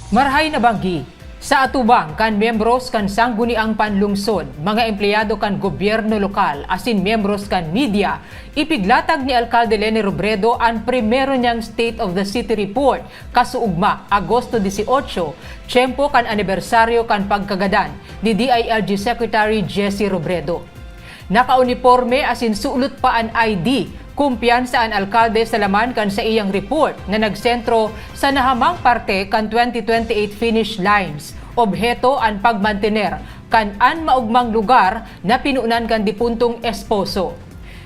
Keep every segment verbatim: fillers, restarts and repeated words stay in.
Marahay na banggi, sa atubang kan miyembros kan Sangguniang Panlungsod, mga empleyado kan gobyerno lokal asin miyembros kan media, ipiglatag ni Alkalde Leni Robredo an primero niyang State of the City Report kasuugma, Agosto dieciocho, tiyempo kan anibersaryo kan pagkagadan ni D I L G Secretary Jesse Robredo. Nakauniporme asin sulot pa an I D. Kumpiyansa an alkalde sa laman kan saiyang report na nagsentro sa nahamang parte kan twenty twenty-eight finish lines. Obheto an pagmantener kan an maogmang lugar na pinunan kan dipuntong esposo.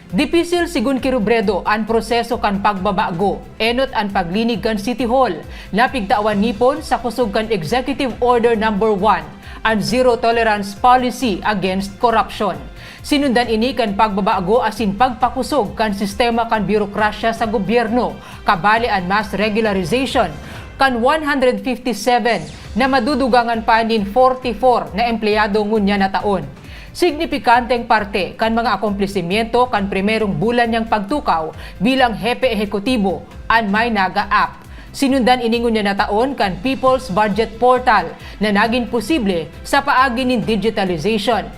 Dipisil, sigon ki Robredo, an proseso kan pagbabago, enot an paglinig kan City Hall na pigtawan nipon sa kusog kan Executive Order Number One, an zero tolerance policy against corruption. Sinundan ini kan pagbabago asin pagpakusog kan sistema kan burokrasya sa gobyerno, kabali an mass regularization kan one hundred fifty-seven na madudugangan pa nin forty-four na empleyado ngunyan na taon. Signipikanteng parte kan mga akomplisimentos kan primerong bulan niyang pagtukaw bilang hepe ehekutibo an My Naga App. Sinundan ini ngunyan na taon kan People's Budget Portal na nagin posible sa paagi nin digitalization.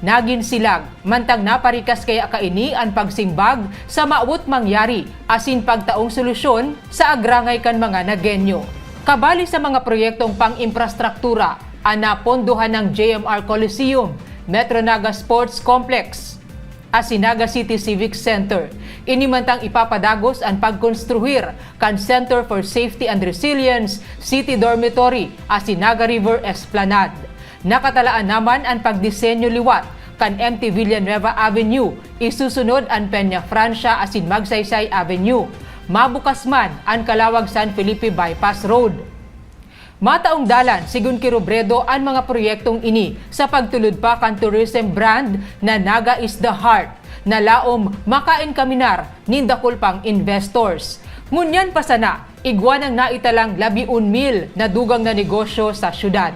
Nagin silag, mantang naparikas kaya kaini an pagsimbag sa mawot mangyari asin pagtaong solusyon sa agrangay kan mga Nagueño. Kabali sa mga proyektong pang-imprastruktura, an napondohan ng J M R Coliseum, Metro Naga Sports Complex, asin Naga City Civic Center. Ini mantang ipapadagos an pagkonstruir kan Center for Safety and Resilience, City Dormitory, asin Naga River Esplanade. Nakatalaan naman an pagdisenyo liwat kan M T Villanueva Avenue, isusunod an Peña Francia asin Magsaysay Avenue. Mabukas man an Calauag San Felipe Bypass Road. Mataong dalan, sigon ki Robredo, an mga proyektong ini sa pagtulod pa kan tourism brand na Naga is the Heart, na laom makainkaminar nin dakul pang investors. Ngunyan pa sana, igwa nang naitalang labi-un mil na dugang na negosyo sa syudad.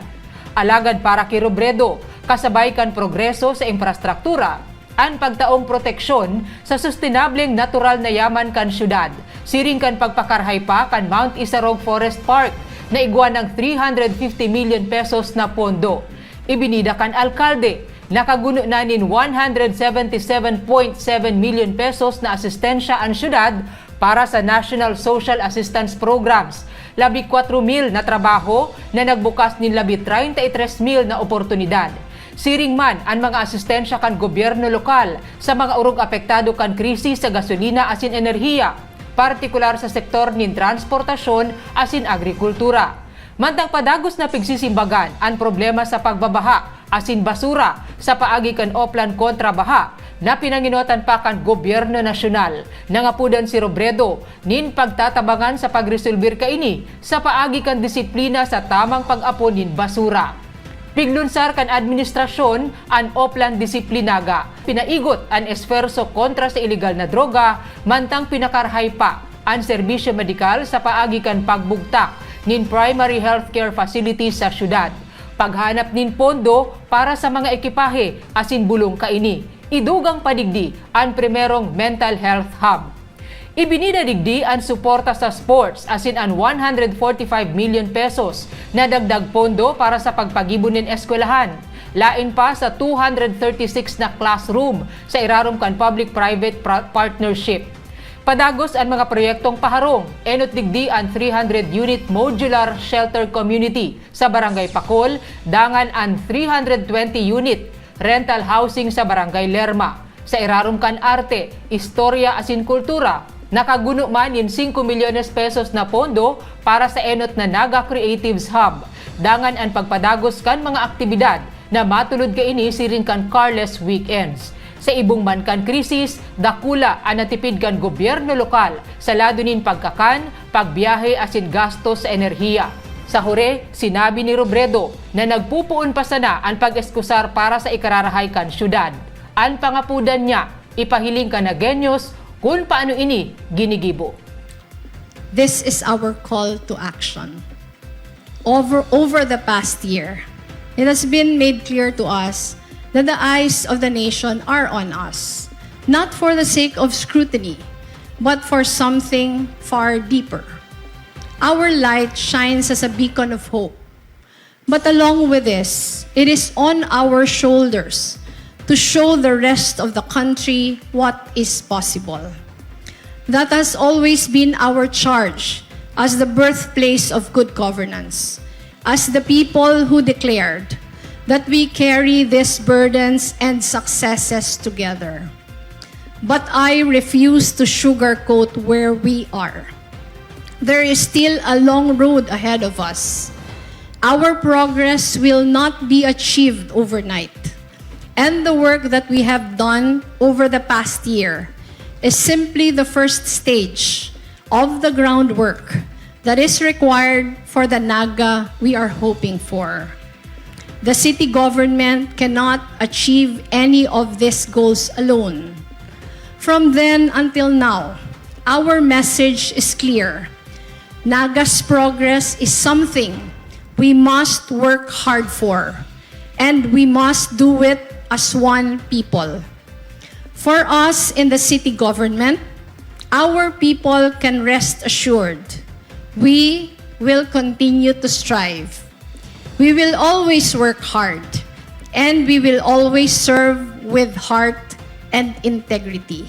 Alagad para ki Robredo, kasabay kan progreso sa infrastruktura, an pagtaong proteksyon sa sustenableng natural na yaman kan syudad, siring kan pagpakarahay pa kan Mount Isarog Forest Park na igwa nang three hundred fifty million pesos na pondo. Ibinida kan alkalde, nakaguno na nin one hundred seventy seven point seven million pesos na asistensya an syudad para sa National Social Assistance Programs, labi kwatro mil na trabaho na nagbukas nin labi treinta y tres mil na oportunidad. Siring man an mga asistensya kan gobyerno lokal sa mga orog apektado kan krisis sa gasolina asin enerhiya, partikular sa sektor nin transportasyon asin agrikultura. Mantang padagos na pigsisimbagan an problema sa pagbabaha asin basura sa paagi kan Oplan kontra baha na pinangenotan pa kan gobyerno nasyonal, nangapodan si Robredo nin pagtatabangan sa pagresolber kaini sa paagi kan disiplina sa tamang pag-apon nin basura. Piglunsar kan administrasyon an Oplan Disiplinaga. Pinaigot an esfuerso kontra sa ilegal na droga, mantang pinakarahay pa an serbisyo medikal sa paagi kan pagbugtak nin primary healthcare facilities sa syudad, paghanap nin pondo para sa mga ekipahe asin bulong kaini. Idugang pa digdi an primerong mental health hub. Ibinida digdi an suporta sa sports asin an one hundred forty-five million pesos na dagdag pondo para sa pagpagibo nin eskwelahan, lain pa sa two hundred thirty-six na classroom sa irarom kan public-private pra-, partnership. Padagos an mga proyektong paharong, enot digdi an three hundred unit modular shelter community sa Barangay Pakol, dangan an three hundred twenty unit rental housing sa Barangay Lerma. Sa irarom kan arte, istorya asin kultura, nakaguno man nin singko milyones pesos na pondo para sa enot na Naga Creatives Hub, dangan an pagpadagos kan mga aktibidad na matulod kaini siring kan Carless Weekends. Sa ibong man kan krisis, dakula an natipid kan gobyerno lokal sa lado nin pagkakan, pagbiyahe asin gastos sa enerhiya. Sa hure, sinabi ni Robredo na nagpupoon pa sana an pag-eskusar para sa ikararahay kan syudad. An pangapodan niya, ipahiling kan Nagueños kun paano ini ginigibo. This is our call to action. Over, over the past year, it has been made clear to us that the eyes of the nation are on us, not for the sake of scrutiny, but for something far deeper. Our light shines as a beacon of hope. But along with this, it is on our shoulders to show the rest of the country what is possible. That has always been our charge as the birthplace of good governance, as the people who declared that we carry these burdens and successes together. But I refuse to sugarcoat where we are. There is still a long road ahead of us. Our progress will not be achieved overnight. And the work that we have done over the past year is simply the first stage of the groundwork that is required for the Naga we are hoping for. The city government cannot achieve any of these goals alone. From then until now, our message is clear. Naga's progress is something we must work hard for, and we must do it as one people. For us in the city government, our people can rest assured we will continue to strive. We will always work hard, and we will always serve with heart and integrity.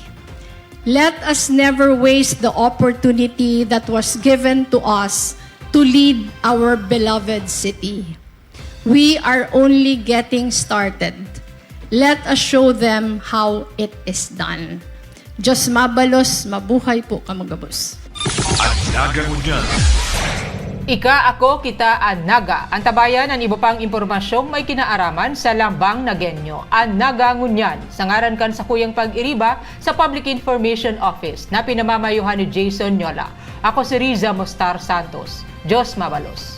Let us never waste the opportunity that was given to us to lead our beloved city. We are only getting started. Let us show them how it is done. Diyos mabalos, mabuhay po kamo gabos. An Naga Ngunyan. Ika, ako, kita, an Naga. Antabayan an iba pang impormasyong may kinaaraman sa Lambang Nagenyo. An Naga Ngunyan, sa ngaran kan sakuyang pag-iriba sa Public Information Office, na pinamamayohan ni Jason Nyola. Ako si Riza Mostar Santos. Diyos mabalos.